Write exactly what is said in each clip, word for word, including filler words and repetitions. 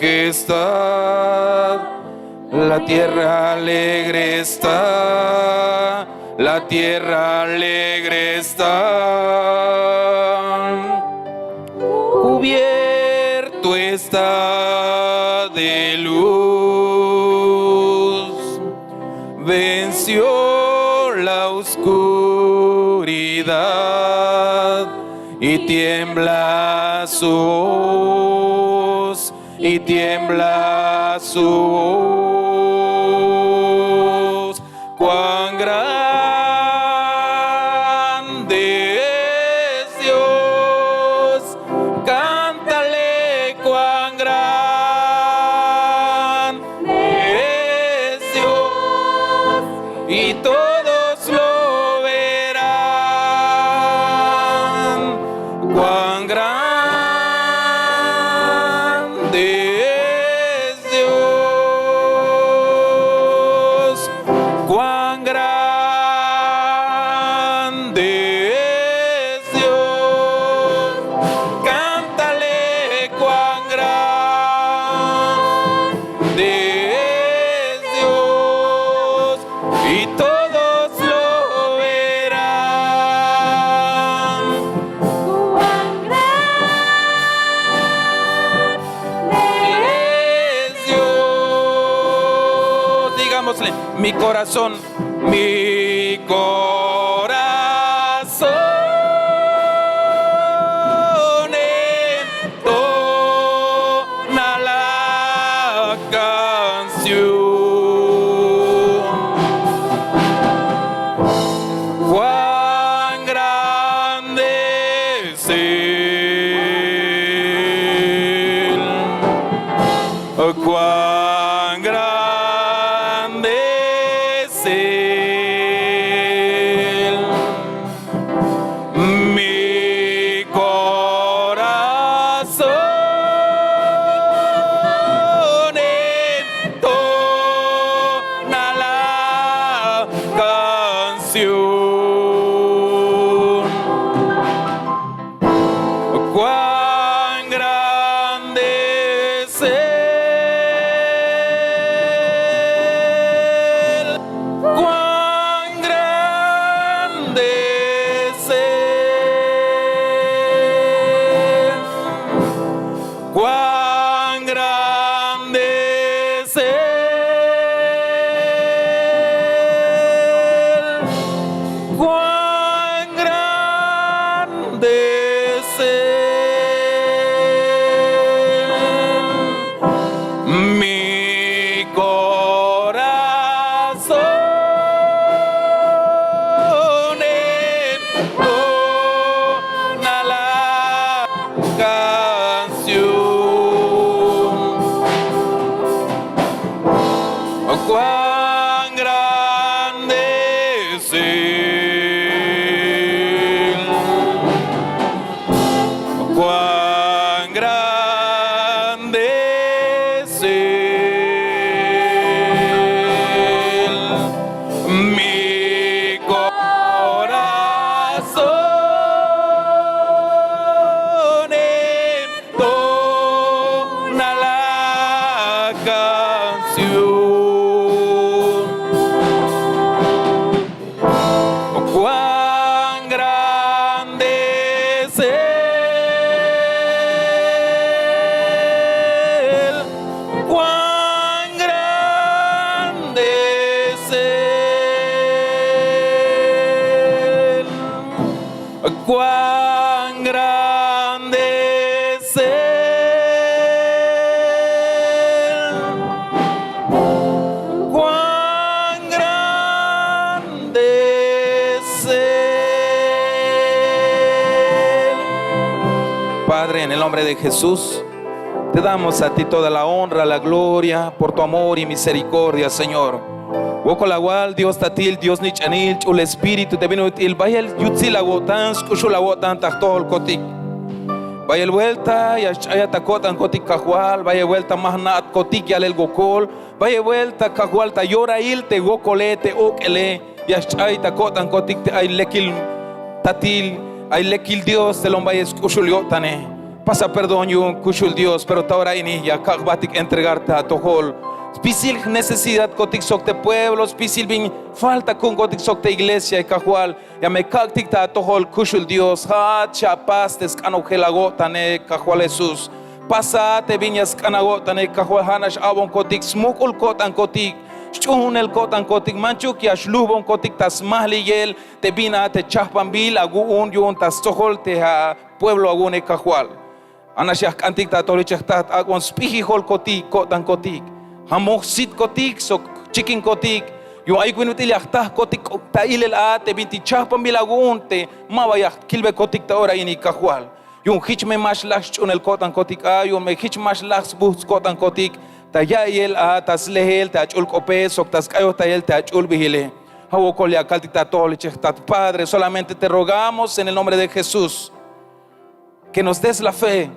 Majestad, la tierra alegre está, la tierra alegre está. Cubierto está de luz, venció la oscuridad y tiembla su voz, y tiembla su voz. Cuán grande es Dios, cántale, cuán grande es Dios, y todos lo verán. Cuán grande es Dios, cuán grande es Dios. Cántale, cuán grande es Dios, y todos lo verán. Cuán grande es Dios. Digámosle, mi corazón, mi corazón entona la canción. Cuán grande es Él, cuán grande es Él. Mi corazón entona la canción. Cuán grande es Él, cuán grande es Él, cuán grande es Él, cuán grande es Él. Mi corazón entona la canción. Cuán grande es Él, cuán grande es Él. Mi corazón entona la canción. Cuán grande es Él, cuán grande es Él, cuán grande es Él, cuán grande es Él. Padre, en el nombre de Jesús, te damos a ti toda la honra, la gloria por tu amor y misericordia, Señor. Wokol awal, Dios tatil, Dios nich'anil, ch'ul Espíritu te bin ut'il bayel yutsil awo'tan, sk'uxul awo'tan ta jtojolkotik. Bayel vuelta ya xch'ayat ta ko'tankotik, Kajwal, bayel vuelta ma jna'atkotik yalel wokol, bayel vuelta, Kajwal, ta yorail te wokole, te ok'ele, ya xch'ay ta ko'tankotik te ay lekil tatil, ay lekil Dios te lom bayel sk'uxul yo'tane. Pasa perdón yu'un kuxul Dios, pero ta ora ini ya kak' jbatik entregar ta atojol spisil jnecesidadkotik sok te pueblo, spisil bin falta ku'unkotik sok te iglesia, Kajwal. Ya me kak'tik ta atojol kuxul Dios. Ja'at xapas te sk'anojel awo'tanej, Kajwal Jesús. Pasa te bin ya sk'an awo'tanej, Kajwal. Ja' nax a'bonkotik smuk'ul ko'tankotik, xch'uunel ko'tankotik, manchuk ya xlujbonkotik ta smajliyel te bin a te chajpanbil awu'un yu'un ta stojol te apueblo awu'une, Kajwal. Ja' nax ya jk'antik ta atojol ichej jtajt ak'bon sp'ijijolkotik ko'tankotik. Ja' moj sitkotik sok chikinkotik. Yu'un ayuk bin ut'il ya jtajkotik ta ilel a te bintik chajpanbil awu'un te ma ba ya jkilbekotik ta ora ini, Kajwal. Yu'un jich me ma xlaj sch'uunel ko'tankotik a, yu'un me jich ma xlaj sbujts' ko'tankotik ta ya'iyel a, ta sleel te ach'ul k'ope sok ta sk'ayojtayel te ach'ul b'ijile. Ja' wokol ya kaltik ta atojol ichej jtajt, Padre, solamente te rogamos en el nombre de Jesús que nos des la fe,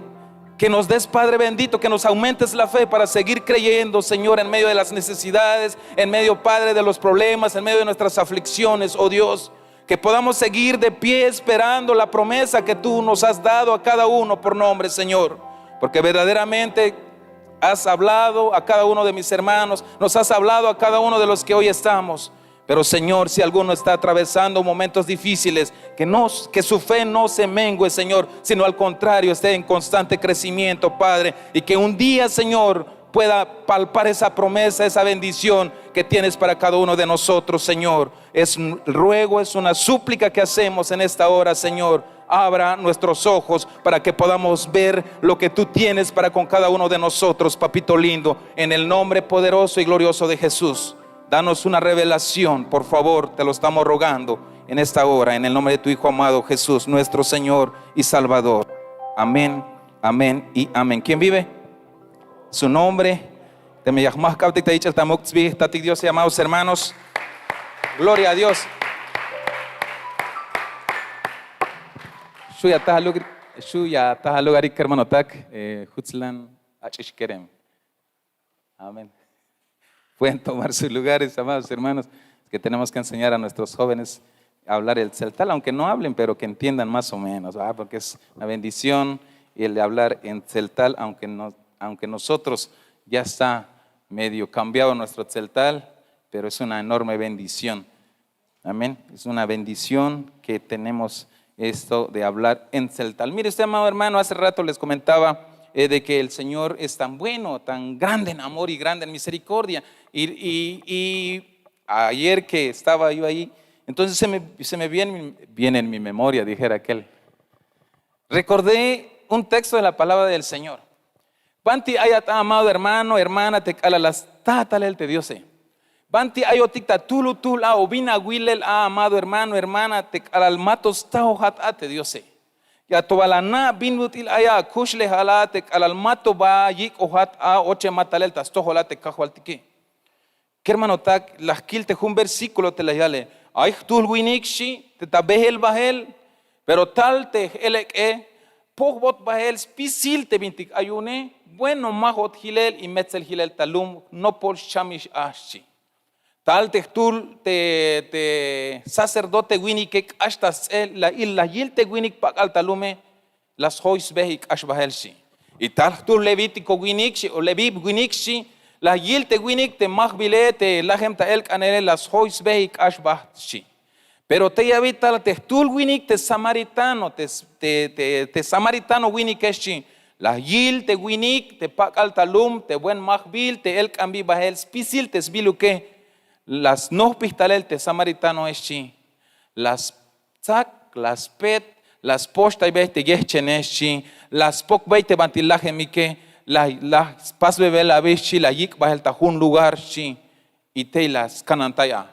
que nos des, Padre bendito, que nos aumentes la fe para seguir creyendo, Señor, en medio de las necesidades, en medio, Padre, de los problemas, en medio de nuestras aflicciones, oh Dios, que podamos seguir de pie esperando la promesa que tú nos has dado a cada uno por nombre, Señor, porque verdaderamente has hablado a cada uno de mis hermanos, nos has hablado a cada uno de los que hoy estamos. Pero, Señor, si alguno está atravesando momentos difíciles, que no, que su fe no se mengue, Señor, sino al contrario, esté en constante crecimiento, Padre, y que un día, Señor, pueda palpar esa promesa, esa bendición que tienes para cada uno de nosotros, Señor. Es un ruego, es una súplica que hacemos en esta hora, Señor. Abra nuestros ojos para que podamos ver lo que tú tienes para con cada uno de nosotros, Papito lindo, en el nombre poderoso y glorioso de Jesús. Danos una revelación, por favor, te lo estamos rogando en esta hora, en el nombre de tu Hijo amado Jesús, nuestro Señor y Salvador. Amén, amén y amén. ¿Quién vive? Su nombre. Teme ya jmajk'abtik ta yich'el ta muk' tsbij, Tatik Dios, amados hermanos. Gloria a Dios. Xu' ya taj alug, xu' ya taj alugarik, kermanotak, eh, jutzlan ach'ix kerem. Amén. Pueden tomar sus lugares, amados hermanos, que tenemos que enseñar a nuestros jóvenes a hablar el tzeltal, aunque no hablen, pero que entiendan más o menos, ¿verdad? Porque es una bendición el hablar en tzeltal, aunque no, aunque nosotros ya está medio cambiado nuestro tzeltal, pero es una enorme bendición. Amén. Es una bendición que tenemos esto de hablar en tzeltal. Mire usted, amado hermano, hace rato les comentaba, eh, de que el Señor es tan bueno, tan grande en amor y grande en misericordia. Y, y- y ayer que estaba yo ahí, entonces se me, se me viene, viene en mi memoria, dijera aquel. Recordé un texto de la palabra del Señor. Banti ayat a, amado hermano, hermana, te k'alal la sta talel te Diose. Banti ayotik ta tulutul a o bin awilel a, amado hermano, hermana, te k'alal mato stajojat a te Diose. Ya to bal ana' bin ut'il ay akuxlejal a te k'alal mato ba yik'ojat a ochemat talel ta stojol a te Kajwaltike. Kermanotak, la jkil te jun versículo te la yale: ay jtul winik, xchi, te ta behel bahel, pero tal te j-elek'e, pojbot bahel spisil te bintik ay yu'une, bueno, majot jilel y metsel jilel ta lum, nopol xchamix a, xchi. Tal te jtul te, te sacerdote winike k'ax ta sts'e, la, la yil te winik pak'al ta lume, la sjoy sbe y k'ax bahel, xchi. Y tal jtul levítico winik, xchi, o leví winik, xchi, la yil te winik te majbile, te lajem ta elk'anele, la sjoy sbe y k'ax baht, xchi. Pero tey abi tal te jtul winik te samaritano, te, te, te, te samaritano winike, xchi, la yil te winik te pak'al ta lum, te buen majbil, te elk'anbi bahel spisil te sbiluke, la snojpij talel te samaritanoe, xchi. La stsak, la spet, la spoxtaybey te yejchene, xchi, la spokbey te banti lajemike, la, la spasbebel abi, xchi, la yik' bahel ta jun lugar, xchi, y tey la skanantay a.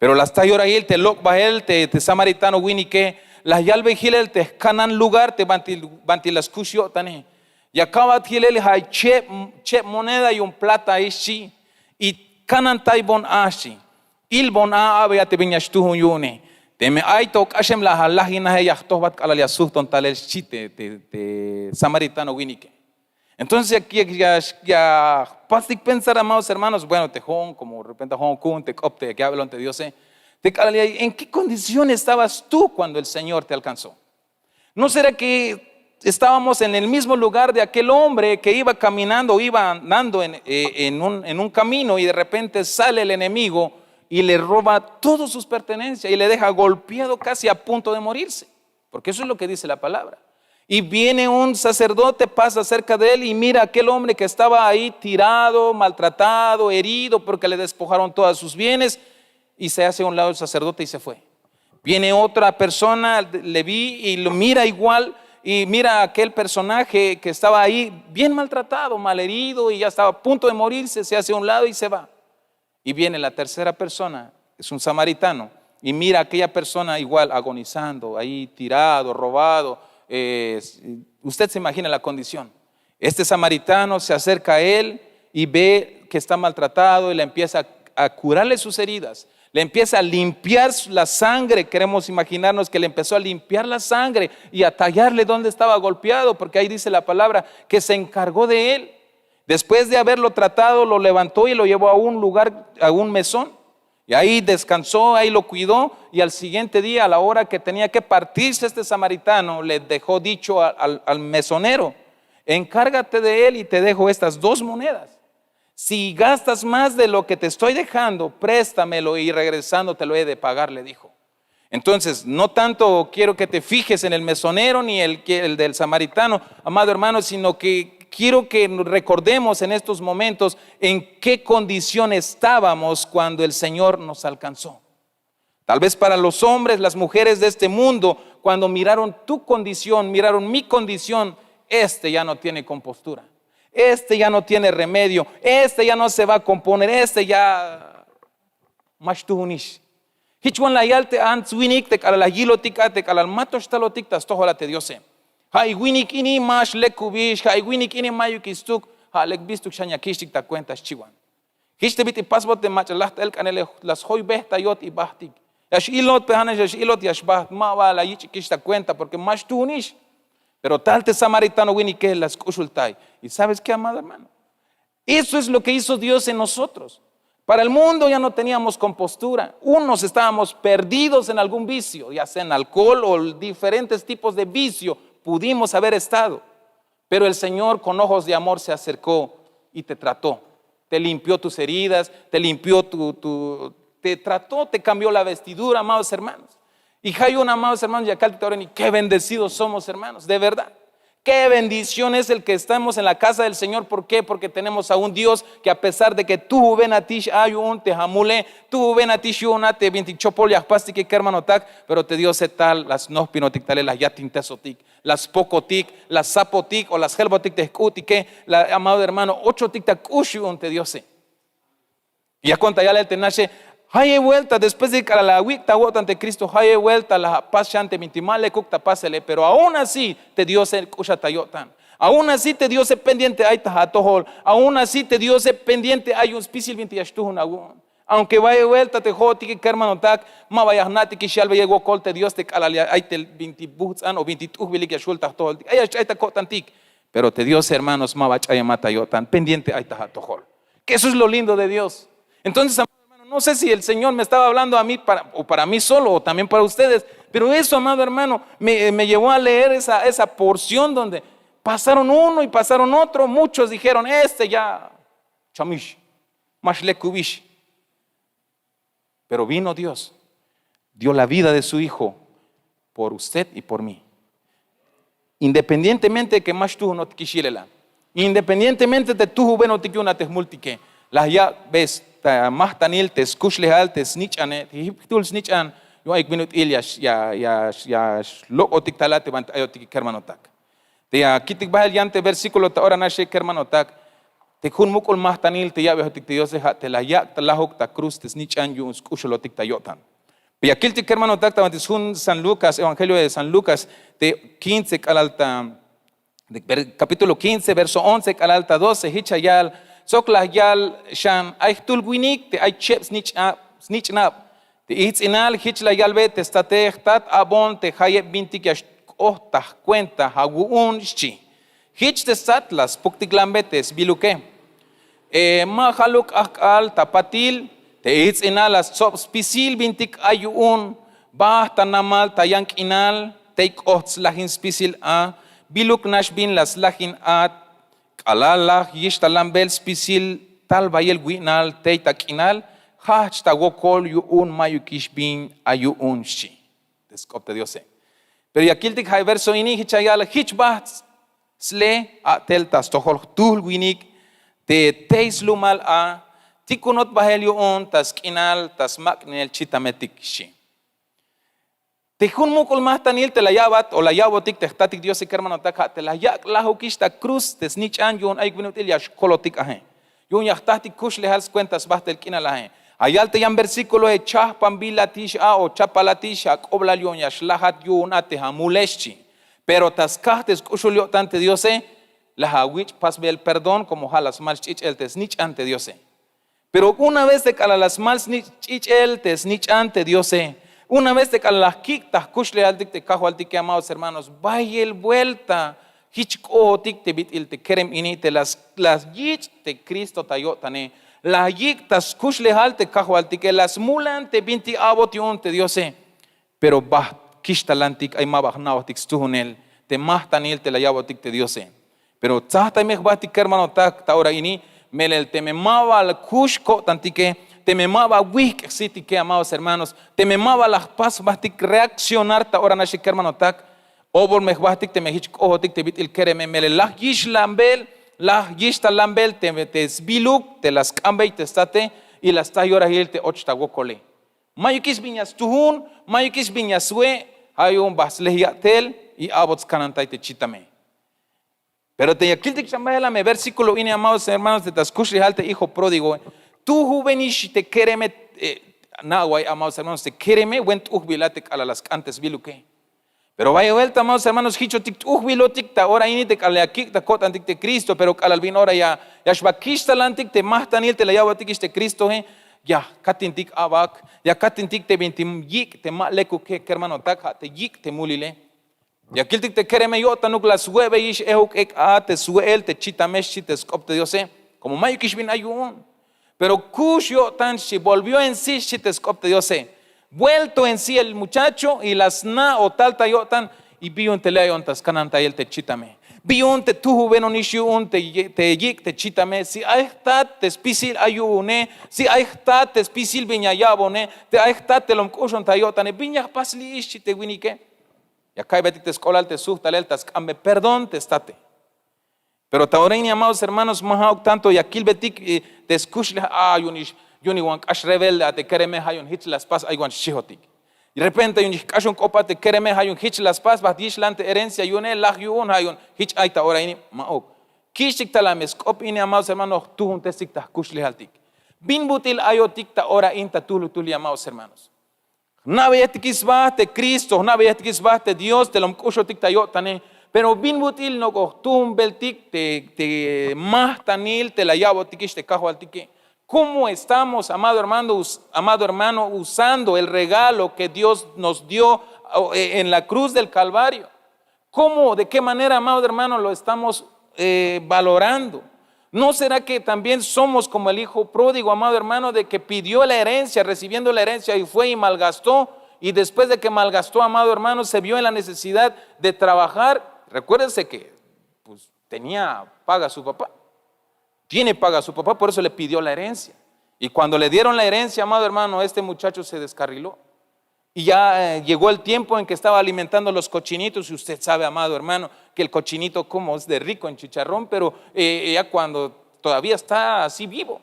Pero la sta yorajil te lok' bahel te, te samaritano winike, la yalbey jilel te jkanan lugar te banti, banti la skux yo'tane. Ya ka'bat jilel ja' cheb, cheb moneda yu'un plata, xchi, y kanantaybon a, xchi. Ilbon a, a'bey a te bin ya xtuun yu'une. Teme ay to k'axem la alajinaje, ya jtojbat k'alal ya sujton talel, xchi te, te, te samaritano winike. Entonces ya, ya, ya, ya jpastik pensar, amados hermanos, bueno, te jo'on, como de repente jo'on ku'un te k'op te ya ya'belon te Diose, te k'alal ya, ¿en qué condición estabas tú cuando el Señor te alcanzó? ¿No será que Estábamos en el mismo lugar de aquel hombre que iba caminando, iba andando en, eh, en un, en un camino, y de repente sale el enemigo y le roba todas sus pertenencias y le deja golpeado casi a punto de morirse, porque eso es lo que dice la palabra. Y viene un sacerdote, pasa cerca de él y mira a aquel hombre que estaba ahí tirado, maltratado, herido, porque le despojaron todos sus bienes, y se hace a un lado el sacerdote y se fue. Viene otra persona, le vi y lo mira igual, y mira a aquel personaje que estaba ahí bien maltratado, malherido, y ya estaba a punto de morirse, se hace a un lado y se va. Y viene la tercera persona, es un samaritano, y mira a aquella persona igual agonizando, ahí tirado, robado. Eh, usted se imagina la condición. Este samaritano se acerca a él y ve que está maltratado y le empieza a curarle sus heridas. Le empieza a limpiar la sangre. Queremos imaginarnos que le empezó a limpiar la sangre y a tallarle donde estaba golpeado, porque ahí dice la palabra que se encargó de él. Después de haberlo tratado, lo levantó y lo llevó a un lugar, a un mesón. Y ahí descansó, ahí lo cuidó, y al siguiente día, a la hora que tenía que partirse este samaritano, le dejó dicho al, al mesonero: "Encárgate de él y te dejo estas dos monedas. Si gastas más de lo que te estoy dejando, préstamelo y regresando te lo he de pagar", le dijo. Entonces, no tanto quiero que te fijes en el mesonero ni el, el del samaritano, amado hermano, sino que quiero que recordemos en estos momentos en qué condición estábamos cuando el Señor nos alcanzó. Tal vez para los hombres, las mujeres de este mundo, cuando miraron tu condición, miraron mi condición: "Este ya no tiene compostura, este ya no tiene remedio, este ya no se va a componer, este ya ma xtuhunix". Hich wan la yal te ants winik te k'alal la yilotik a te k'alal ma to xtalotik ta stojol a te Diose. Ja' i winik ini ma xlekubix, ja' i winik ini mayuk stuk, ja' lek bistuk xan ya kich'tik ta cuenta, xchi wan. Jich te bit'il pasbot te mach'a laj ta el k'anele, la sjoybejtayot y bajtik. Ya x'ilot, pe ja'nax ya x'ilot, ya xbajt, ma ba la yich'ikix ta cuenta porque ma xtuhunix. Pero tal te samaritano winike la sk'uxultay. Y ¿sabes qué, amado hermano? Eso es lo que hizo Dios en nosotros. Para el mundo ya no teníamos compostura. Unos estábamos perdidos en algún vicio, ya sea en alcohol o diferentes tipos de vicio, pudimos haber estado. Pero el Señor con ojos de amor se acercó y te trató. Te limpió tus heridas, te limpió tu, tu, te trató, te cambió la vestidura, amados hermanos. Y hay un, amados hermanos, ya kaltik ta ora ini, qué bendecidos somos, hermanos, de verdad. Qué bendición es el que estamos en la casa del Señor. ¿Por qué? Porque tenemos a un Dios que, a pesar de que tuhubenatix a yu'un te jamule, tuhubenatix yu'un a te bintik chopol ya jpastike kermanotak, pero te Diose tal la snojpinotik, tal la yatintesotik, la spokotik, la sapotik o la sjelbotik te jk'u'tike. La, amado hermano, ochotik ta k'ux yu'un te Diose. Ya cuando ta yalel te naxe, jayeb vuelta después de k'alal la awik' ta awo'tan te Cristo, jayeb vuelta la apas xan te bintik ma lekuk ta pasele, pero aun así te Diose k'uxat ta yo'tan. Aun así te Diose pendiente ay ta atojol. Aun así te Diose pendiente ay yu'un spisil bintik ya xtuhun awu'un. Aunque bayeb vuelta te jo'otike kermanotak, ma ba ya jna'tikix yalbeyel wokol te Dios te k'alal ya ay te bintik bujts'an o bintik t'ujbilik ya xjul ta jtojoltik, ay ya xch'ay ta ko'tantik. Pero te Diose, hermanos, ma ba ch'ayemat ta yo'tan, pendiente ay ta atojol. Que eso es lo lindo de Dios. Entonces, amado hermano, no sé si el Señor me estaba hablando a mí para, o para mí solo o también para ustedes, pero eso, amado hermano, me, me llevó a leer esa, esa porción donde pasaron uno y pasaron otro, muchos dijeron: "Este ya, chamix, ma xlekubix". Pero vino Dios, dio la vida de su Hijo por usted y por mí. Independientemente de que ma xtuhunotikix yilel a, independientemente te tuhubenotik yu'un a te jmultike, la yak'be ta majtanil te skuxlejal te snich'ane, te jip jtul snich'an yu'un ayuk bin ut'il ya, ya, ya, ya xlok'otik tal a te banti ayotik kermanotak. Te ya kiltik bahel yan te versículo ta ora naxe kermanotak, te jun muk'ul majtanil te ya'bejotik te Diose ja' te la yak' ta lajuk ta cruz te snich'an yu'un sk'uxulotik ta yo'tan. Ya kiltik kermanotak ta banti sjun San Lucas, Evangelio de San Lucas, te quince k'alal ta, capítulo quince, verso once k'alal ta doce, jich ya yal, sok la yal xan: Ay jtul winik te ay cheb snich'ab, snich'nab. Te ijtz'inal jich la yalbe te state: Jtat, a'bon te jayeb bintik ya xk'ot ta jcuenta awu'un, xchi. Jich te stat la spuktiklanbe te sbiluke: Ma jaluk k'ajk'al ta patil. Te ijtz'inal la stsob spisil bintik ay yu'un. Bajt ta namal ta yan k'inal tey k'ot slajin spisil a. Biluk nax bin la slajin a k'alal la yixtalanbel spisil tal bayel wi'nal tey ta k'inal, jajch ta wokol yu'un mayukix bin ay yu'un xchi te sk'op te diose. Pero ya kiltik ja' verso ini jich ya yal jich bajt sle a'tel ta stojol jtuhl winik te tey slumal a tikunot bajel yu'un ta sk'inal ta smak'nel chitametik xchi. Te jun muk'ul majtanil te la ya'bat o la ya'botik te jtatik diose kermanotak ja' te la yak' lajukix ta kruz te snich'an yu'un ayuk bin ut'il ya xkolotik aje, yu'un ya jtajtik kuxlejal skuenta sbajtel k'inal aje. Ja' yal te yan versíkuloe chajpanbilatix a o chapalatix ak'oblal yu'un ya xlajat yu'un a te amule xchi. Pero ta skaj te sk'uxul yo'tan te diose la awich' pasbel perdón komo ja' la smal sch'ich'el te snich'an te diose. Pero una vez te k'alal la smal snich'ich'el te snich'an te diose, una vez te k'alal la jkik' ta jkuxlejaltik te kajwaltike amados hermanos bayel buelta jich k'ojotik te bit'il te kerem ini te la yich' te kristo ta yo'tane, la yik' ta skuxlejal te kajwaltike la smulan te bintik a'bot yu'un te diose. Pero bajt kixtalantik ay ma ba jna'ojtik stujunel te majtanil te la ya'botik te diose. Pero tzajtay me jbahtik kermanotak ta ora ini, melel teme ma ba la kux ko'tantike, teme ma ba wihk' jsitike amados hermanos, teme ma ba la jpas jbahtik reakcionar ta ora naxe kermanotak, obor me jbahtik teme jich k'ojotik te bit'il kereme melel la jyixlanbel, la jyixtalanbel te sbiluk te la sk'ambey te state, y la sta yorahil te och ta wokole. Mayukix bin ya stujun, mayukix bin ya swe', ja' yu'un ba sle ya'tel y a'bot skanantay te chitame. Pero te ya kiltik xan bahel a me versíkulo ini amados hermanos te ta skuxlejal te hijo pródigo, tujubenix te kereme. Na'way amados hermanos te kereme wen t'ujbil a te k'alal la sk'an te sbiluke. Pero bayel buelta amados hermanos jichotik t'ujbilotik ta ora ini te k'alal ya kik' ta ko'tantik te kristo pero k'alal bin ora ya xba kixtalantik te majtanil te la ya'botikix te kristoe, ya katintik a'bak, ya katintik te bintik yik' te ma lekuke kermanotak ja' te yik' te mulile. Ya kiltik te kereme yo'tanuk la swe'beyix ehuk ek' a te swe'el te chitame xchi te sk'op te diose, komo mayukix bin ay yu'un. Pero kux yo'tan xchi volvió en sí xchi te sk'op te diose. Vuelto en sí el muchacho y la sna' o tal ta yo'tan. Y bi yu'un te le ayon ta skanantayel te chitame? Bi yu'un te tujubenonix yu'un te yik' te chitame si ay jtat te spisil ay yu'une, si ay jtat te spisil bin ya ya'bone, te ay jtat te lom k'uxon ta yo'tane bin ya jpas li'ix xchi te winike. Ya ka'iybetik te sk'oblal te sujtalel ta sk'ambe perdón te state. Pero ta ora ini amados hermanos ma ja'uk tanto ya kilbetik te skuxlejal a yu'un ix, yu'un ix wan k'ax rebelde a te kereme ja' yu'un jich la spas ay wan xchijotik. Y repente yu'un ix k'axon k'op a te kereme ja' yu'un jich la spas bajt yixlan te herencia yu'une laj yu'un ja' yu'un jich ay ta ora ini. Ma'uk. Kich'tik tal a me sk'op ini amados hermanos jtujuntestik ta jkuxlejaltik. Bin but'il ayotik ta ora in ta tuhlutuhli amados hermanos? Jna'beyejtikix sba te kristo jna'beyejtikix sba te dios te lom k'uxotik ta yo'tane. Pero bin but'il nok'o jtumbeltik te majtanil te la ya'botikix te kajwaltike? Cómo estamos amado hermano usando el regalo ke dios nos dio en la kruz del kalvario? Cómo de ke manera amado hermano lo estamos valorando? No será ke también somos komo el hijo pródigo amado hermano de ke pidió la herencia recibiendo la herencia y fue y malgastó, y después de ke malgastó amado hermano se vio en la necesidad de trabajar? Rekwérdese ke tenia paga su papá. Tiene paga su papá por eso le pidió la herencia. Y kuando le dieron la herencia amado hermano este muchacho se deskarriló. Y ya yegó el tiempo en ke estaba alimentando los kochinitos y usted sabe amado hermano, ke el kochinito komo es de riko en chicharrón pero ya kuando todavía está así vivo.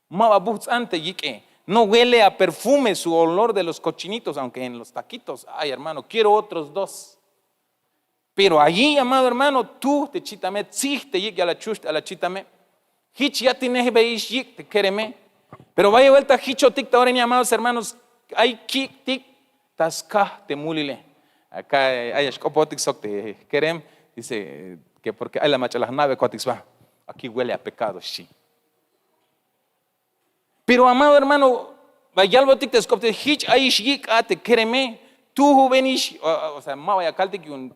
Ma ba buhts'an te yik'e. No huele a perfume su olor de los kochinitos aunke en los takitos ay hermano quiero otros dos. Pero ayi amado hermano tuj te chitame tzij te yik' ya la chuxt'al a chitame. Jich yatinejbeyix yik' te kereme. Pero bayel buelta jichotik ta ora ini amados hermanos, ay kik'tik ta skaj te mulile. Aka ay ya xk'opotik sok te kerem dice ke porke ay la mach'a la jna'bekotik sba. Aki huele a pekado xchi. Pero amado hermano, ba yalbotik te sk'op te jich ayix yik' a te kereme. Tujubenix. O sea ma ba ya kaltik yu'un,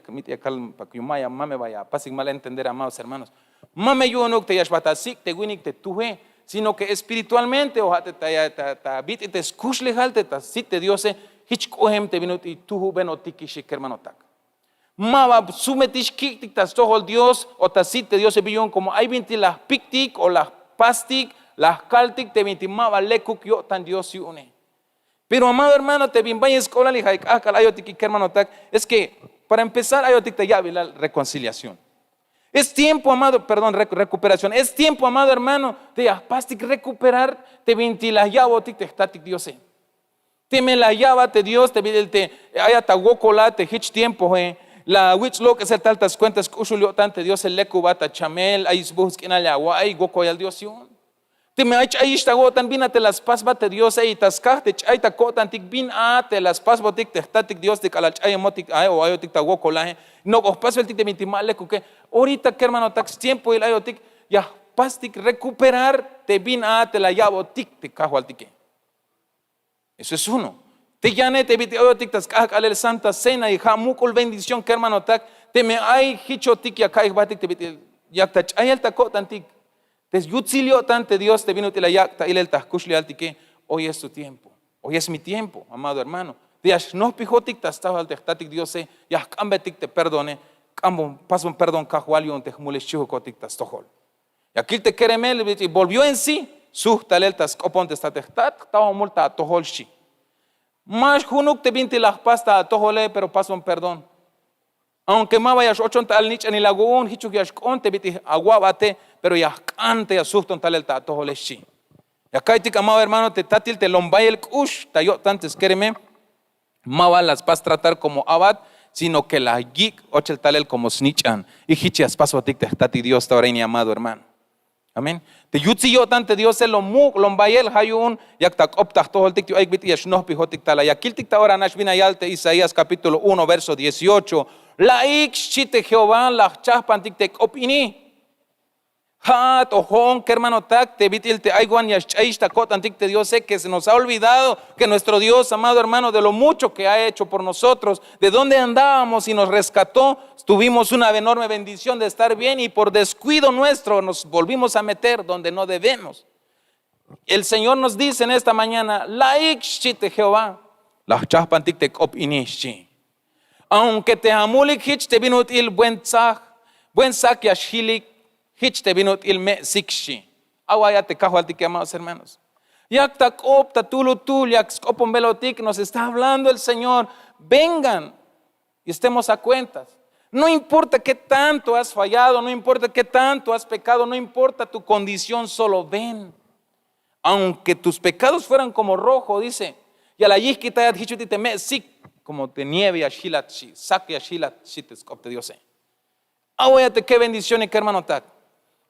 mit'il ya kal yu'un ma ya mame ba ya apasik mal entender amados hermanos. Mame yu'unuk te ya xbajt asik' te winik te tuje, sino ke espiritualmente o ja' te ta bit'il te skuxlejal te ta sit te diose. Jich k'ohem te bin ut'il tujubenotikix kermanotak. Ma ba sumetix kik'tik ta stojol Dios o ta sit te Diose bin yu'un, komo ay bintik la jpiktik o la jpastik, la jkaltik te bintik ma ba lekuk yo'tan Dios yu'une. Pero amado hermano, te bin bayel sk'oblal y ja' k'ajk'al ayotik kermanotak, es que para empezar ayotik ta ya'bilal reconciliación. Es tiempo, amado, perdón, rec- recuperación. Es tiempo, amado hermano, te ya jpastik recuperar te bintik la ya'botik te jtatik Diose. Teme la ya'bat te Dios te bit'il te ayat ta wokola te jich tiempoe, la awich' lok'esel tal ta skuenta sk'uxul yo'tan te Diose, lekubat ta chamel, ay sbuj sk'inal ya awa'iy, wokoyal Dios yu'un. Teme ay ch'ayix ta awo'tan, bin a te la spasbat te Diose, y ta skaj te ch'ay ta ko'tantik, bin a te la spasbotik te jtatik Dios te k'alal ch'ayemotik ae o ayotik ta wokolae, nok'o jpasbeltik te bintik ma lekuke. Orita kermanotak, stiempoil ayotik ya jpastik recuperar te bin a te la ya'botik te Kajwaltike. Eso es uno. Te yane te bit'il ayotik ta sk'ajk'alel Santa Cena, y ja' muk'ul bendición kermanotak, teme ay jichotik ya ka'iy jbatik te bit'il yak ta ch'ayel ta ko'tantik, te yutsil yo'tan te Dios te bin ut'il la yak' ta ilel ta jkuxlejaltike. Hoy es tu tiempo, hoy es mi tiempo, amado hermano, te ya xnojpijotik ta stojol te jtatik Diose, ya jk'ambetik te perdone. K'ambon, pasbon perdón Kajwal yu'un te jmule xchijukotik ta stojol. Ya kil te kereme, le bit'il volvió en sí, suj talel ta sk'opon te stat te jtat, jta jmul ta atojol, xchi. Ma junuk te bintik la jpas ta atojole, pero pasbon perdón. Aunque ma ba ya x-ochon ta alnich'anil awu'un, jichuk ya xk'oon te bit'il awa'bate, pero ya jk'an te ya sujton talel ta atojole, xchi. Ya ka'iytik, amado hermano, te tatil te lom bayel k'ux ta yo'tan te skereme, ma ba la spas tratar como a'bat, sino que la yik' ochel talel como snich'an. Y jich ya spasbotik te jtatik Dios ta ora ini, amado hermano. Amén. Te yutsil yo'tan te Diose lom muk', lom bayel, ja' yu'un yak ta k'op ta jtojoltik te ayuk bit'il ya xnojpijotik tal a. Ya kiltik ta ora nax bin la yal te Isaías capítulo uno, verso dieciocho: La'ik, xchi te Jehová, la jchajpantik te k'op ini. Ja'at o jo'on kermanotak te bit'il te ay wan ya xch'ayix ta ko'tantik te Diose, que se nos ha olvidado que nuestro Dios, amado hermano, de lo mucho que ha hecho por nosotros, de dónde andábamos y nos rescató, tuvimos una enorme bendición de estar bien y por descuido nuestro nos volvimos a meter donde no debemos. El Señor nos dice en esta mañana: La'ik, xchi te Jehová, la jchajpantik te k'op ini, xchi. Aunque te amulik jich te bin ut'il buen tsaj, buen sak ya xjilik jich te bin ut'il me'sik, xchi. Awa'iya te Kajwaltike, amados hermanos. Yak ta k'op ta tulutul, yak sk'oponbelotik, nos está hablando el Señor: Vengan y estemos a cuentas. No importa qué tanto has fallado, no importa qué tanto has pecado, no importa tu condición, solo ven. Aunque tus pecados fueran como rojo, dice, ya la yijkitayat jich ut'il te me'sik, como te nieve ya xjilat, xchi, sak ya xjilat, xchi te sk'op te Diose. Awa'iya te qué bendición, kermanotak.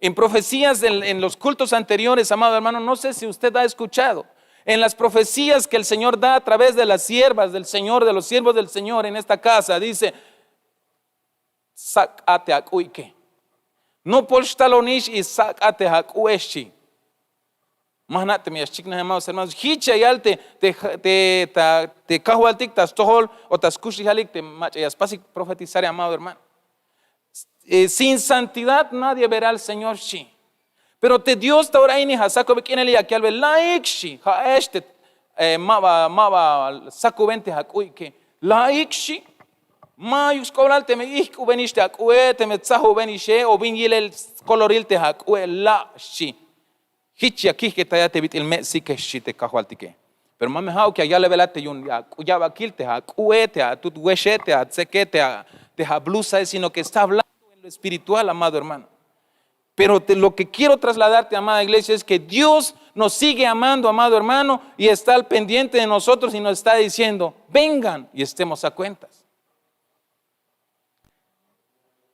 En profecías del- en los cultos anteriores, amado hermano, no sé si usted ha escuchado, en las profecías que el Señor da a través de las siervas del Señor, de los siervos del Señor en esta casa, dice: Sak'a te ak'u'ike. Nopol xtalonix y sak'a te ak'u'e, xchi. Ma jna' teme ya xchiknaj, amados hermanos. Jich ya yal te, te, te, ta- te Kajwaltik ta stojol o ta skuxlejalik te mach'a ya spasik profetizare, amado hermano. Eh, sin santidad nadie verá al Señor, xchi. Pero te Dios ta ora ini ja' sakobe k'inele yak yalbe: La'ik, xchi, ja'ex te, eh, ma ba, ma ba sakuben te ak'u'ike. La'ik, xchi. Mayuk sk'oblal teme ijk'ubenix te ak'u'e, teme tsajubenixe o bin yilel skoloril te ak'u'e, la', xchi. Jich ya kijkitayat te bit'il me'sike, xchi te Kajwaltike. Pero ma me ja'uk ya yalbelat te yu'un ak'u- ya'bakil te ak'u'e, te atut wexe, te atseke, te a- te ablusae, sino que está hablando en lo espiritual, amado hermano. Pero te- lo que quiero trasladarte, amada iglesia, es que Dios nos sigue amando, amado hermano, y está al pendiente de nosotros y nos está diciendo: Vengan y estemos a cuentas.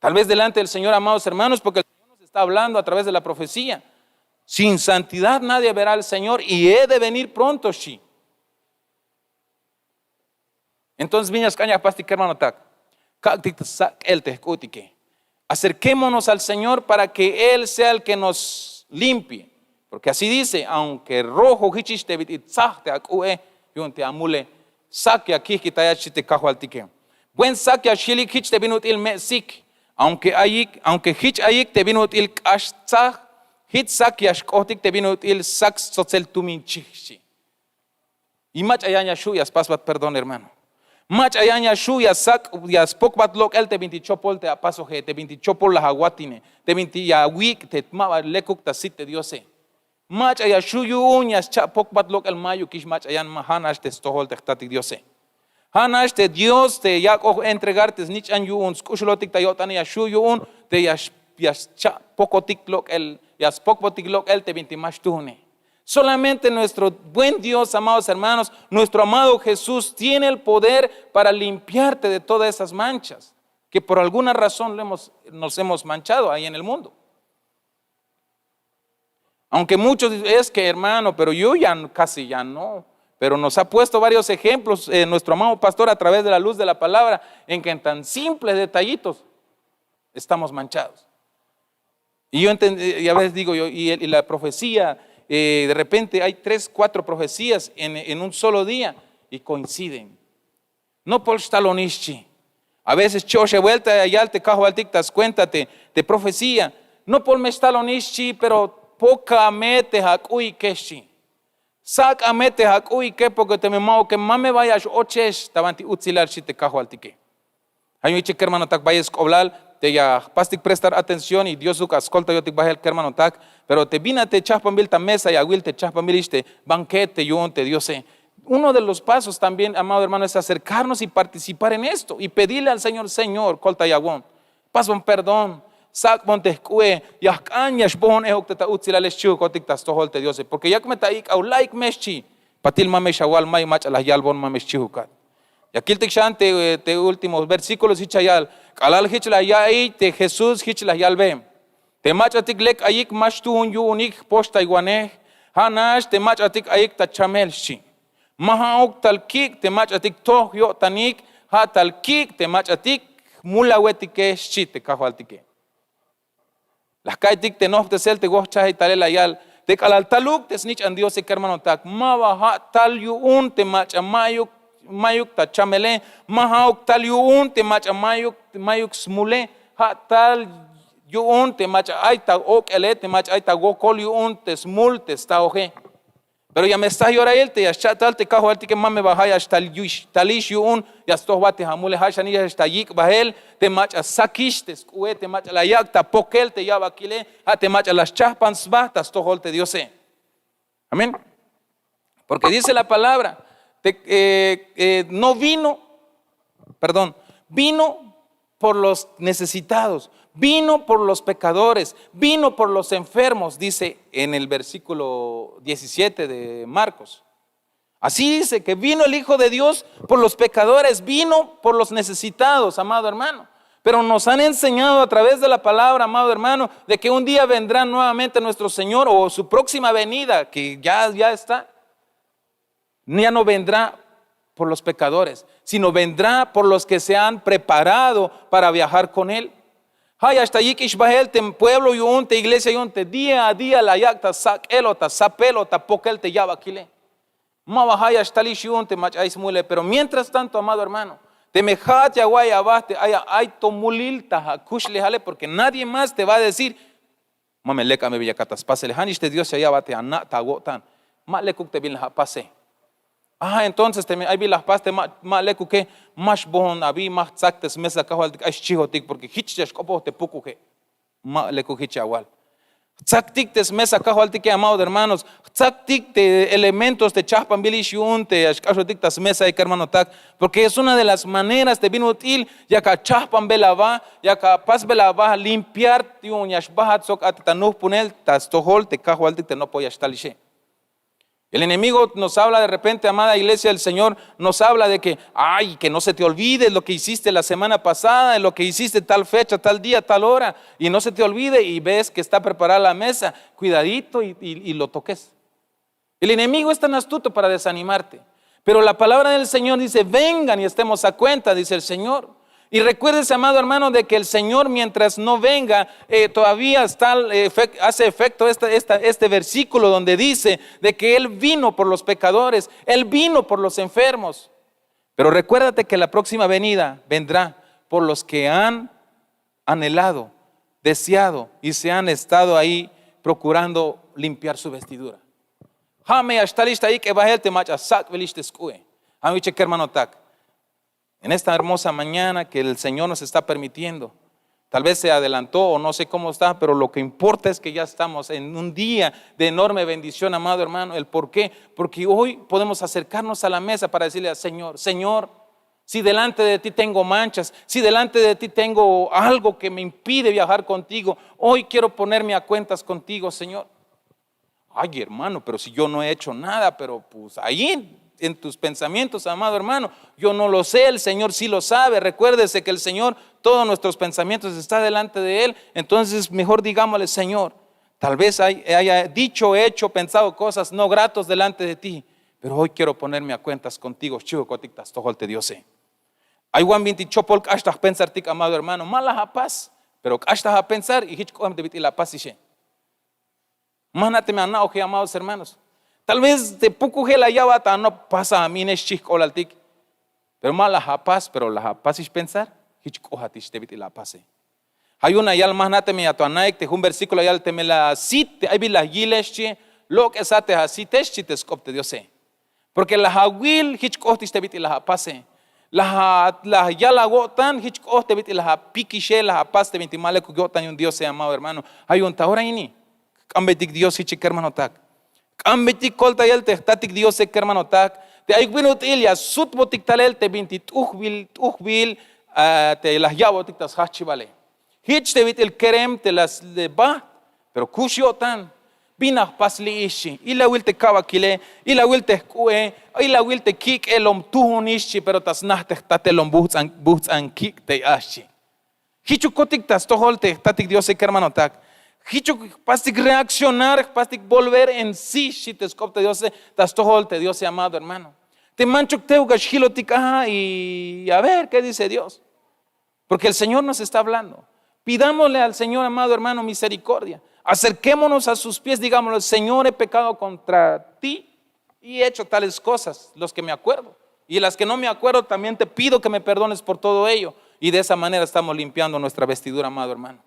Tal vez delante del Señor, amados hermanos, porque el Señor nos está hablando a través de la profecía. Sin santidad nadie verá al Señor y he de venir pronto, xchi. Entonces bin ya sk'an ya jpastik, kermanotak, kak'tik ta sak'el te jk'u'tike. Acerquémonos al Señor para que Él sea el que nos limpie. Porque así dice: Aunque rojo jichix te bit'il tsaj te ak'u'e, yu'un te amule, sak ya kijkitayat, xchi te Kajwaltike. Buen sak ya xjilik jich te bin ut'il me'sik. Aunque ayik, aunque jich ayik te bin ut'il k'ax tsaj, jich sak ya xk'otik te bin ut'il sak stsotsel tumin chij, xchi. Y mach'a yan ya xju' ya spasbat perdón, hermano. Mach'a yan ya xju' ya sak' ya spokbat lok'el te binti chopol te apasoje, te binti chopol la awatine, te binti ya awik' te ma ba lekuk ta sit te Diose. Mach'a ya xju' yu'un ya scha' pokbat lok'el, mayukix mach'a yan. Ma ja' nax te stojol te jtatik Diose. Ja' nax te Dios te yak'oj entregar te snich'an yu'un sk'uxulotik ta yo'tane, ya xju' yu'un te ya scha' pokotik lok'el, ya spokbotik lok'el te binti ma xtuune. Solamente nuestro buen Dios, amados hermanos, nuestro amado Jesús tiene el poder para limpiarte de todas esas manchas que por alguna razón nos hemos manchado ahí en el mundo. Aunque muchos dicen, es que hermano, pero yo ya casi ya no. Pero nos ha puesto varios ejemplos, eh, nuestro amado pastor, a través de la luz de la palabra, en que en tan simples detallitos estamos manchados. Y yo entendí, y a veces digo yo, y, y la profecía, eh, de repente hay tres, cuatro profecías en, en un solo día y coinciden. Nopol xtalonix, xchi. A veces chi oxe vuelta ya yal te Kajwaltik ta skuenta te, te profecía. Nopol me xtalonix, xchi, pero poka me te ak'u'ike, xchi. Sak'a me te ak'u'ike, porque teme ma'uke ma me ba ya x-ochex ta banti utsilal, xchi te Kajwaltike. Ja' yu'un ichik kermanotak bayel sk'oblal te ya jpastik prestar atención y Diosuk a skoltayotik bajel kermanotak. Pero te bin a te chajpanbil ta mesa, ya awil te chajpanbilix te banquete yu'un te Diose. Uno de los pasos también, amado hermano, es acercarnos y participar en esto y pedirle al Señor: Señor, koltayawon, pasbon perdón, sak'bon te jk'u'e, ya jk'an ya xbojon ejuk te ta utsilale, xchiukotik ta stojol te Diose, porque yak me ta ik'aw la'ik me, xchi. Patil ma me xawal, may mach'a la yalbon, ma me xchiukat. Ya kiltik xan te, te último versículo, jich la yal: k'alal jich la ya'iy te Jesús, jich la yalbe: Te mach'atik lek ayik ma xtuun yu'unik jpoxtaywanej, ja' nax te mach'atik ayik ta chamel, xchi. Ma ja'uk tal kik' te mach'atik toj yo'tanik, ja' tal kik' te mach'atik jmulawetike, xchi te Kajwaltike. La jka'iytik te nojptesel te wojchajey talel la yal: te k'alal taluk te snich'an Diose, kermanotak, ma ba ja' tal yu'un te mach'a mayuk, mayuk ta chamele, ma ja'uk tal yu'un te mach'a mayuk, mayuk smule, ja' tal yu'un te mach'a ay ta ok'ele, te mach'a ay ta wokol yu'un te smul te staoje. Pero ya me stsaj yorail te ya xcha' tal te Kajwaltike, ma me ba ja' ya xtal yu'un, talix yu'un ya stojbat te amule, ja' xanix ya xtal yik' bajel te mach'a sakix te sk'u'e, te mach'a la yak' ta pokel te yabakile, ja' te mach'a la xchajpan sba ta stojol te Diose. Amén. Porque dice la palabra, te, eh, eh, no vino, perdón, vino por los necesitados, vino por los pecadores, vino por los enfermos, dice en el versículo diecisiete de Marcos. Así dice que vino el Hijo de Dios por los pecadores, vino por los necesitados, amado hermano. Pero nos han enseñado a través de la palabra, amado hermano, de que un día vendrá nuevamente nuestro Señor, o su próxima venida, que ya, ya está. Ya no vendrá por los pecadores, sino vendrá por los que se han preparado para viajar con Él. Ja' ya xtal yik'ix bajel te pueblo yu'un, te iglesia yu'un, te día a día la yak' ta sak'el o ta sapel o ta pokel te yabakile. Ma ba ja' ya xtalix yu'un te mach'a ay smule, pero mientras tanto, amado hermano, teme ja'at ya awa'iy aba te ay, ay to mulil ta akuxlejale, porque nadie más te va a decir: ma me lek a me bin yakat ta spasele. Ja'nix te Dios ya ya'bat te ana' ta awo'tan. Ma lekuk te bin la apase. Ah, entonces teme ay bin la jpas te ma, ma lekuke, ma xbojon abi, ma jtsak te smesa Kajwaltik ay xchijotik, porque jich ya xk'opoj te pukuje. Ma lekuk jich ya awal. Jtsaktik te smesa Kajwaltike, amados hermanos. Jtsaktik te elementos te chajpanbilix yu'un te ya xk'axotik ta smesa, kermanotak. Porque es una de las maneras te bin ut'il yak achajpanbel aba, yak apasbel aba limpiar yu'un ya xbajat sok a te ta nujpunel ta stojol te Kajwaltik te nopol ya xtalixe. El enemigo nos habla de repente, amada iglesia del Señor, nos habla de que: ay, que no se te olvide lo que hiciste la semana pasada, lo que hiciste tal fecha, tal día, tal hora, y no se te olvide, y ves que está preparada la mesa, cuidadito y, y- y lo toques. El enemigo es tan astuto para desanimarte. Pero la palabra del Señor dice: vengan y estemos a cuenta, dice el Señor. Y recuérdese, amado hermano, de que el Señor, mientras no venga, eh, todavía está, eh, efec- hace efecto esta- esta- este versículo donde dice de que Él vino por los pecadores, Él vino por los enfermos. Pero recuérdate que la próxima venida vendrá por los que han anhelado, deseado y se han estado ahí procurando limpiar su vestidura. Ja' me ya xtalix ta ik'ebajel te mach'a sak'bilix te sk'u'e. Ja' me ich'e, kermanotak. en esta hermosa mañana que el Señor nos está permitiendo. Tal vez se adelantó o no sé cómo está, pero lo que importa es que ya estamos en un día de enorme bendición, amado hermano. ¿El por qué? Porque hoy podemos acercarnos a la mesa para decirle al Señor: Señor, si delante de ti tengo manchas, si delante de ti tengo algo que me impide viajar contigo, hoy quiero ponerme a cuentas contigo, Señor. Ay, hermano, pero si yo no he hecho nada, pero pues ahí en tus pensamientos, amado hermano, yo no lo sé, el Señor sí lo sabe. Recuérdese que el Señor, todos nuestros pensamientos está delante de Él. Entonces, mejor digámosle: Señor, tal vez hay- haya dicho, hecho, pensado cosas no gratos delante de ti, pero hoy quiero ponerme a cuentas contigo. Xchihukotik ta stojol te Diose. Ay wan binti chopol k'ax ta jpensartik, amado hermano, ma la apas, pero k'ax ta apensar y jich k'ohem te bit'il apas ixe. Ma jna' teme ana'oje, amados hermanos. Tal vez te pukujel la ya'bat anop, pasa a mine, xchi jk'olaltik. Pero ma la apas, pero la apas ix pensar, jich k'ohatix te bit'il la apase. Ja' yu'un la yal: ma jna' teme ya to ana'ik te jun versículo la yal: teme la asit te ay bin la yile, xchi, lok'esat te asite, xchi te sk'op te Diose. Porque la awil jich k'ohtix te bit'il la apase. La a- la yal awo'tan jich k'oht te bit'il la apikixe, la apas te binti ma lekuk yo'tan yu'un Diose, amado hermano. Ja' yu'un ta ora ini k'ambeytik Dios jich kermanotak. K'ambeytik koltayel te jtatik Diose, kermanotak, te ayuk bin ut'il ya sutbotik talel te binti t'ujbil t'ujbil, ah, te la ya'botik ta sjajchibale. Jich te bit'il kerem te la s- le baht, pero kux yo'tan. Bin la jpas li'i, xchi. Ilawil te kabakile, ilawil te jk'u'e, ilawil te kik'e, lom tujunix, xchi, pero ta sna te jtate lom bujts'an bujts'an kik' tey a, xchi. Jichukotik ta stojol te jtatik Diose, kermanotak. Jichuk jpastik reaccionar, jpastik volver en sí, xchi te sk'op te Diose, ta stojol te Diose, amado hermano. Te manchuk teuk a xjilotik a y a ver qué dice Dios. Porque el Señor nos está hablando. Pidámosle al Señor, amado hermano, misericordia. Acerquémonos a sus pies, digámosle: Señor, he pecado contra ti y he hecho tales cosas, los que me acuerdo. Y las que no me acuerdo, también te pido que me perdones por todo ello. Y de esa manera estamos limpiando nuestra vestidura, amado hermano.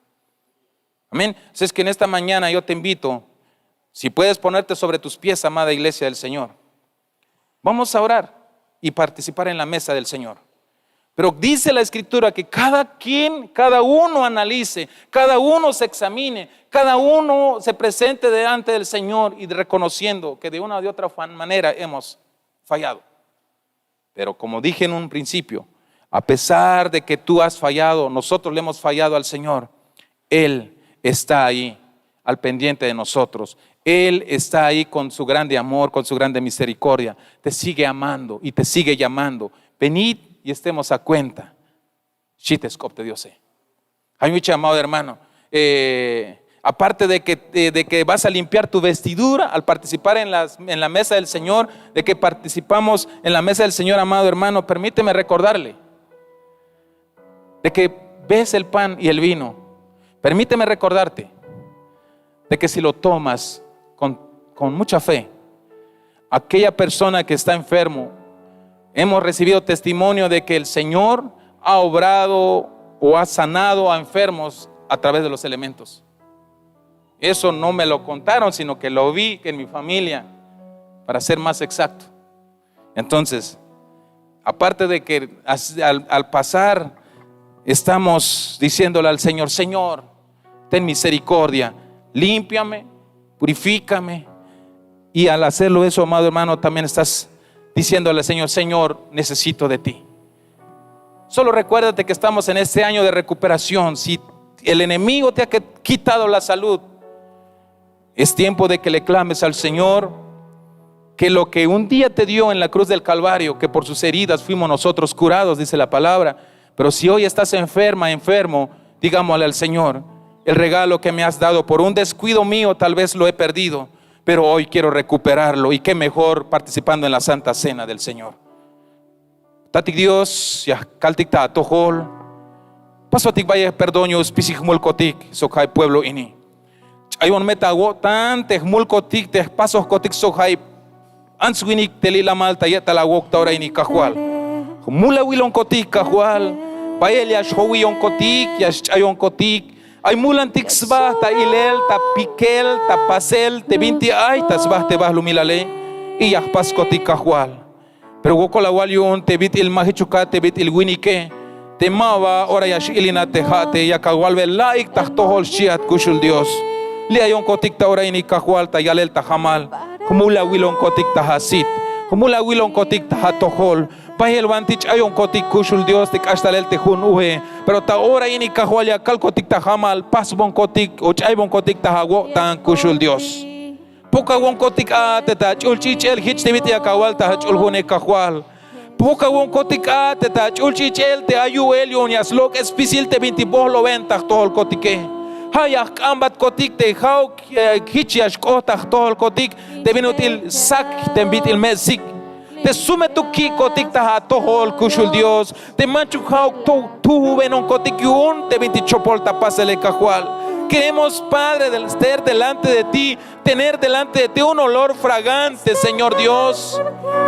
Amén. Así es que en esta mañana yo te invito, si puedes ponerte sobre tus pies, amada iglesia del Señor, vamos a orar y participar en la mesa del Señor. Pero dice la Escritura que cada quien, cada uno analice, cada uno se examine, cada uno se presente delante del Señor y reconociendo que de una u otra fa- manera hemos fallado. Pero como dije en un principio, a pesar de que tú has fallado, nosotros le hemos fallado al Señor, Él está ahí, al pendiente de nosotros. Él está ahí con su grande amor, con su grande misericordia. Te sigue amando y te sigue llamando. Venid y estemos a cuenta. Xchi te sk'op te Diose. Ay, mi amado hermano, eh, aparte de que, de, de que vas a limpiar tu vestidura al participar en, las- en la mesa del Señor, de que participamos en la mesa del Señor, amado hermano, permíteme recordarle de que ves el pan y el vino. Permíteme recordarte de que si lo tomas con, con mucha fe, aquella persona que está enfermo, hemos recibido testimonio de que el Señor ha obrado o ha sanado a enfermos a través de los elementos. Eso no me lo contaron, sino que lo vi en mi familia, para ser más exacto. Entonces, aparte de que as- al, al pasar estamos diciéndole al Señor: Señor, ten misericordia, límpiame, purifícame. Y al hacerlo eso, amado hermano, también estás diciéndole al Señor: Señor, necesito de ti. Solo recuérdate que estamos en este año de recuperación. Si el enemigo te ha que- quitado la salud, es tiempo de que le clames al Señor, que lo que un día te dio en la cruz del Calvario, que por sus heridas fuimos nosotros curados, dice la palabra. Pero si hoy estás enferma, enfermo, digámosle al Señor: el regalo que me has dado por un descuido mío, tal vez lo he perdido, pero hoy quiero recuperarlo. Y qué mejor participando en la Santa Cena del Señor. Tatik Dios, ya kaltik ta atojol. Pasotik bayel perdón yu'un spisil jmulkotik sok ja' pueblo ini. Ch'ayon me ta awo'tan te jmulkotik, te jpasojkotik sok ja' ants winik te li'lamal ta ye'tal awok ta ora ini, Kajwal. Jmulawilonkotik, Kajwal. Bayel ya xjowiyonkotik, ya xch'ayonkotik. Ay mulantik sba ta ilel, ta pikel, ta pasel te binti ay ta sba te balumilale. Y ya jpaskotik, Kajwal. Pero wokol awal yu'un te bit'il ma jichukat te bit'il winike, te ma ba ora ya x-ilinat te ja' te yak awalbe la'ik ta jtojol xchiat kuxul Dios. Li' ayonkotik ta ora ini Kajwal ta yalel ta jamal. Jmul awilonkotik ta asit. Jmul awilonkotik ta atojol. Bayel banti ch'ayonkotik kuxul Dios te k'ax talel te jun uje. Pero ta ora ini Kajwal ya kalkotik ta jamal, pasbonkotik o ch'aybonkotik ta awo'tan kuxul Dios. Pokawonkotik a te ta ach'ul ch'ich'el jich te bit'il yak awal ta ach'ul june Kajwal. Pokawonkotik a te ta ach'ul ch'ich'el te ay yu'el yu'un ya slok'es spisil te binti bojloben ta jtojolkotike. Ja' ya jk'ambatkotik te ja'uk, eh, jich ya xk'ot ta jtojolkotik te bin ut'il sak te bit'il me'sik. Te sumetuk ki'kotik ta atojol kuxul Dios. Te manchuk ja'uk to tujubenonkotik yu'un te binti chopol ta pasele Kajwal. Queremos, Padre, del- ser delante de ti, tener delante de ti un olor fragante, Señor Dios.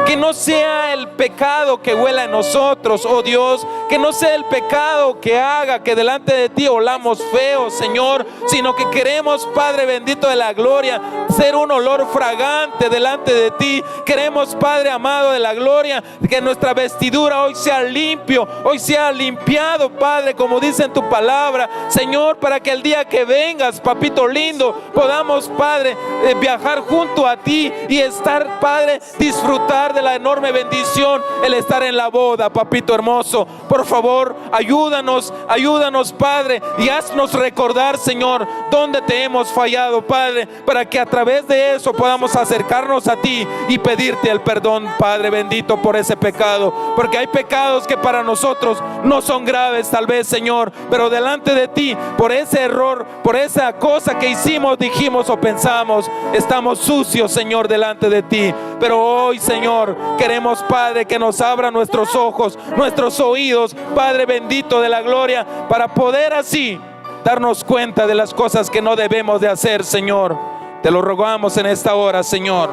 Que no sea el pecado que huela en nosotros, oh Dios. Que no sea el pecado que haga que delante de ti olamos feo, Señor, sino que queremos, Padre bendito de la gloria, ser un olor fragante delante de ti. Queremos, Padre amado de la gloria, que nuestra vestidura hoy sea limpio, hoy sea limpiado, Padre, como dice en tu palabra, Señor, para que el día que vengas, papito lindo, podamos, Padre, eh, viajar junto a ti y estar, Padre, disfrutar de la enorme bendición, el estar en la boda, papito hermoso. Por favor, ayúdanos, ayúdanos, Padre, y haznos recordar, Señor, dónde te hemos fallado, Padre, para que a través de eso podamos acercarnos a ti y pedirte el perdón, Padre bendito, por ese pecado. Porque hay pecados que para nosotros no son graves, tal vez, Señor, pero delante de ti, por ese error, por esa cosa que hicimos, dijimos o pensamos, estamos sucios, Señor, delante de ti. Pero hoy, Señor, queremos, Padre, que nos abra nuestros ojos, nuestros oídos, Padre bendito de la gloria, para poder así darnos cuenta de las cosas que no debemos de hacer, Señor. Te lo rogamos en esta hora, Señor.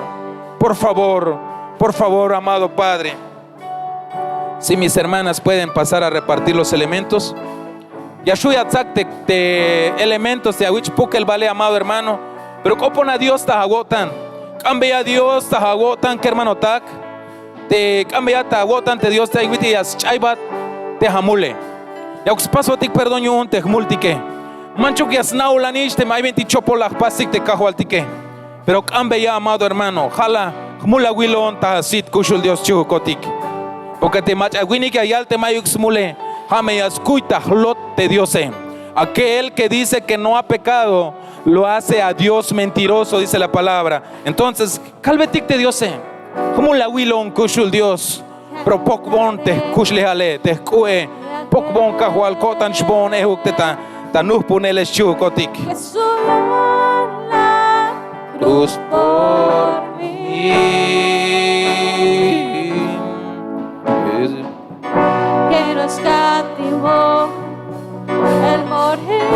Por favor, por favor, amado Padre. Si mis hermanas pueden pasar a repartir los elementos. Ya xju' ya tsak te, te elementos te awich' pukel bale, amado hermano. Pero k'opona Dios ta awo'tan. K'ambeya Dios ta awo'tan, kermanotak. Te k'ambeya ta awo'tan te Dios te ay bit'il ya sch'aybat te amule. Yauk spasbotik perdón yu'un te jmultike. Manchuk ya sna'ulanix teme ay bintik chopol la jpastik te kajwaltike. Pero k'ambeya, amado hermano, ja' la jmul awilon ta asit kuxul Dios xchiukotik. Porque te mach'a winik ya yal te ma'yuk smule, ja' me ya skuy ta jlot te Diose. Aquel que dice que no ha pecado, lo hace a Dios mentiroso, dice la palabra. Entonces, kalbetik te Diose, jmul awilon kuxul Dios. Pero pokbon te jkuxlejale, te jk'u'e, pokbon kajwal, ko'tan xboon ejuk te ta, ta nujpunele xchiukotik. Jesús en la cruz por mí. Que nos cautivó el morir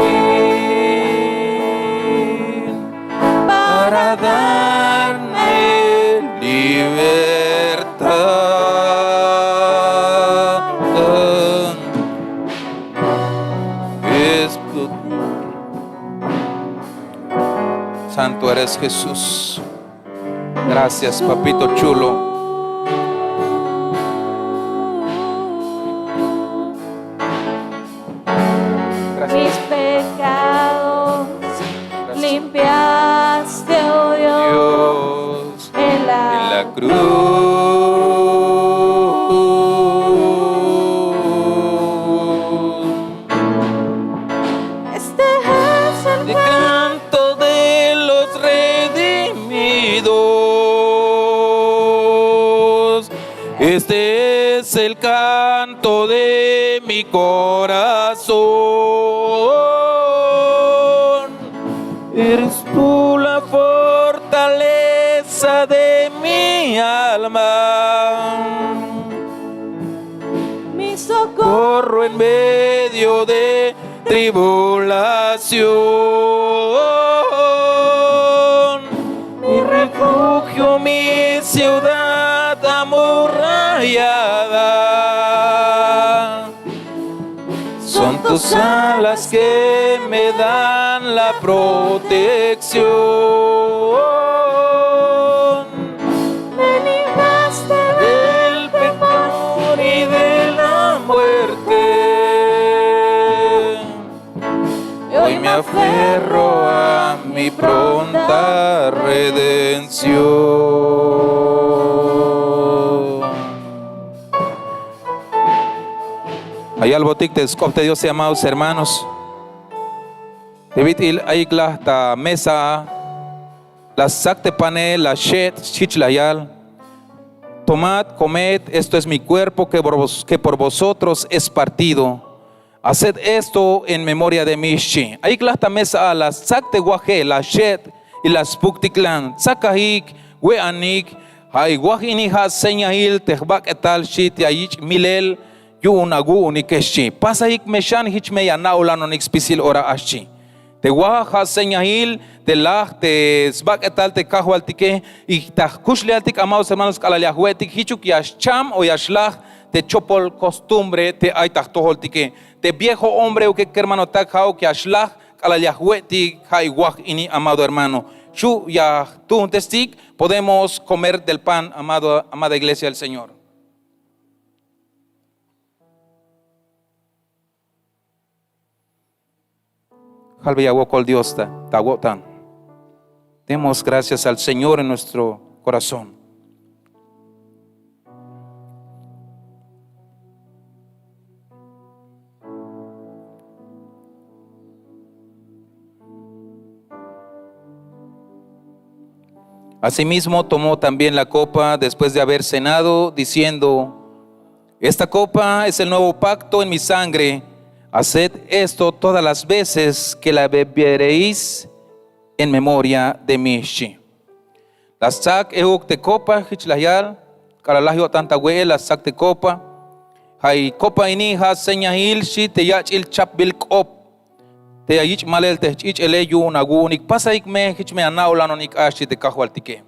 para darme libertad. Es tu- Santo eres, Jesús. Gracias, papito chulo. Gracias. Mis pecados limpiaste, oh Dios, en la cruz. Este es el canto de los redimidos. Este es el canto de mi corazón. Eres tú la fortaleza de mi alma. Mi socorro en medio de tribulación. Mi refugio, mi ciudad amurallada. Son tus alas que me dan la protección. Me libraste del Aferro a mi pronta redención. Ayalbotik te sk'op te Dios, amados hermanos. Te bit'il ayik laj ta mesa, la stsak te pane, la xe't, xchi la yal: Tomad, comed, esto es mi cuerpo que por vos-, que por vosotros es partido. Haced esto en memoria de mí, xchi. Ayik laj ta mesa a, la stsak te waje, la xe't, y la spuktiklan. Tsakajik, we'anik, ja' i waj ini ja' señail te jbak'etal, xchi, te ya yich' milel yu'un awu'unike, xchi. Pasajik me xan, jich me ya ana'olanonik spisil ora a, xchi. Te waj ja' señail te laj te sbak'etal te kajwaltike, y ta jkuxlejaltik, amados hermanos, k'alal ya jwe'tik, jichuk ya xcham o ya xlaj te chopol costumbre te ay ta jtojoltike. Te viejo hombre uke, kermanotak, ja'uk ya xlaj k'alal ya jwe'tik ja' i waj ini, amado hermano. Xu' ya jtuuntestik, podemos comer del pan, amado, amada iglesia del Señor. Jalbeya awokol Dios ta, ta awo'tan. Demos gracias al Señor en nuestro corazón. Asimismo, tomó también la copa después de haber cenado, diciendo: Esta copa es el nuevo pacto en mi sangre. Haced esto todas las veces que la beberéis en memoria de mí, xchi. La stsak euk te copa, jich la yal, k'alal laj yo'tan ta we'el, la stsak te copa. Ja' i copa ini ja' señail, xchi, te yach'il chapbil k'op te ya yich' malel te jch'ich'ele yu'un awu'unik. Pasajik me, jich me ana'olanonik a, xchi te kajwaltike.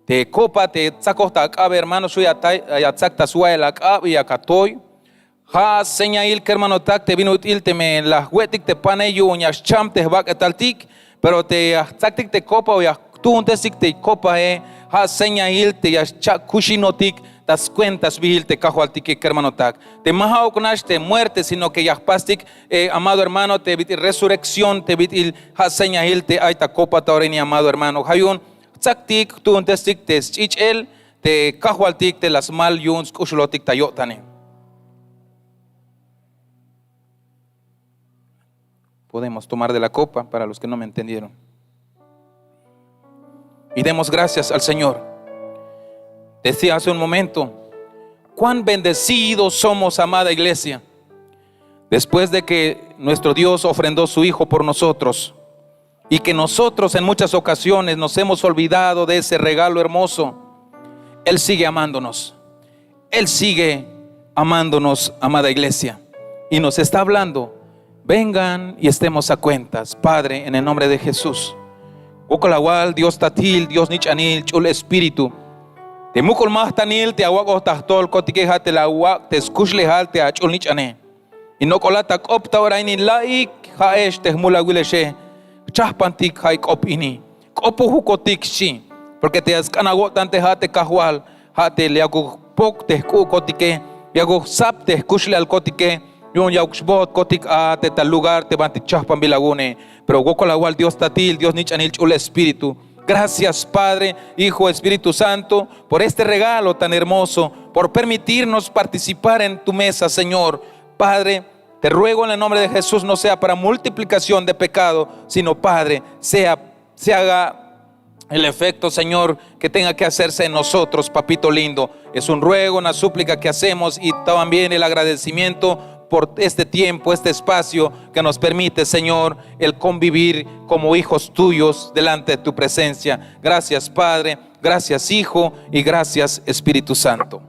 Te copa te tsakoj ta ak'ab, hermano, xu' ya ta-, ya tsak ta swa'el ak'ab y yak atoy. Ja' señail, kermanotak, te bin ut'il teme la jwe'tik te pane yu'un ya xcham te jbak'etaltik, pero te ya jtsaktik te copa o ya jtuuntestik te copae, ja' señail te ya xcha'kuxinotik ta skuenta sbiil te kajwaltike, kermanotak. Te ma ja'uk nax te muerte, sino que ya jpastik, eh, amado hermano, te bit'il resurrección, te bit'il ja' señail te ay ta copa ta ora ini, amado hermano. Ja' yu'un jtsaktik, jtuuntestik te sch'ich'el te kajwaltik te la smal yu'un sk'uxulotik ta yo'tane. Podemos tomar de la copa para los que no me entendieron. Y demos gracias al Señor. Decía hace un momento, cuán bendecidos somos, amada iglesia, después de que nuestro Dios ofrendó su Hijo por nosotros, y que nosotros en muchas ocasiones nos hemos olvidado de ese regalo hermoso. Él sigue amándonos. Él sigue amándonos, amada iglesia, y nos está hablando: vengan y estemos a cuentas. Padre, en el nombre de Jesús, wokol awal Dios tatil, Dios nich'anil, ch'ul espíritu, te muk'ul majtanil te awak'oj ta jtojolkotike, ja' te la awak' te skuxlejal te ach'ul nich'ane. Y nok'olat ak'op ta ora ini la'ik, ja'ex te jmulawilexe, jchajpantik ja' i k'op ini. K'opojukotik, xchi, porque te ya sk'an awo'tan te ja' te Kajwal, ja' te yakuk pok te jk'u'kotike, yakuk sap te jkuxlejalkotike, yu'un yakuk xbojotkotik a te ta lugar te banti chajpanbil awu'une. Pero wokol awal Dios tatil, Dios nich'anil, ch'ul espíritu. Gracias, Padre, Hijo, Espíritu Santo, por este regalo tan hermoso, por permitirnos participar en tu mesa, Señor. Padre, te ruego en el nombre de Jesús, no sea para multiplicación de pecado, sino, Padre, sea, se haga el efecto, Señor, que tenga que hacerse en nosotros, papito lindo. Es un ruego, una súplica que hacemos y también el agradecimiento por este tiempo, este espacio que nos permite, Señor, el convivir como hijos tuyos delante de tu presencia. Gracias, Padre. Gracias, Hijo, y gracias, Espíritu Santo.